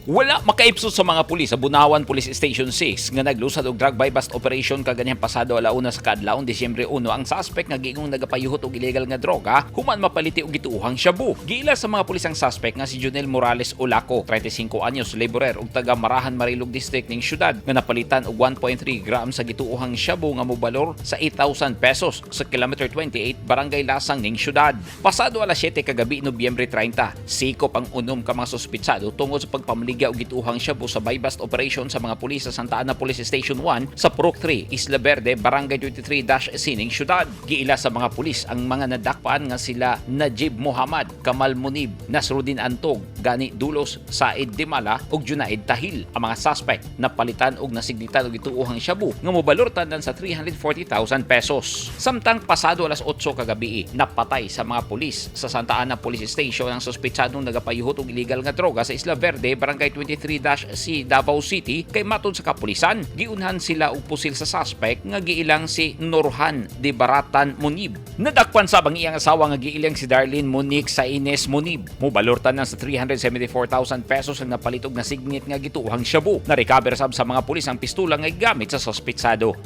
Wala makaipsot sa mga pulis sa Bunawan Police Station 6 nga naglusad og drug buy bust operation kaganihang pasado 1:00 sa kaadlawon, Disyembre 1, ang suspect nga giingong nagapayuhot og illegal nga droga human mapaliti og gituohang shabu. Giila sa mga pulis ang suspect nga si Junel Morales Olaco, 35 anyos, laborer ug taga Marahan, Marilog District ning syudad, nga napalitan og 1.3 grams sa gituohang shabu nga mobalor sa 8,000 pesos sa kilometer 28, Barangay Lasang ning syudad. Pasado alas 7 kagabi, Nobyembre 30, sikop ang 6 ka mga suspitsado tungod sa pagpamaligya og gituohang shabu sa buy-bust operation sa mga pulis sa Santa Ana Police Station 1 sa Purok 3, Isla Verde, Barangay 23-C ning syudad. Giila sa mga pulis ang mga nadakpan nga sila Najib Muhammad, Kamal Munib, Nasruddin Antog, Gani Dulos, Said Dimala ug Junaid Tahil. Ang mga suspect napalitan og nasignitan og gituohang shabu nga mobalor tanan sa 340,000 pesos. Samtang pasado alas 8 kagabi, napatay sa mga pulis sa Santa Ana Police Station ang suspetsadong nagapayuhot og illegal nga droga sa Isla Verde, Barangay 23-C, Davao City, kay matod sa kapulisan, giunhan sila og pusil sa suspect nga giilang si Nurhan de Baratan Munib. Nadakpan sab ang iyang asawa nga giilang si Darlene Monique Saines Munib. Mobalor tanan sa 374,000 pesos ang napalit og nasignit nga gituohang shabu. Na-recover sab sa mga pulis ang pistula nga gigamit sa suspetsado.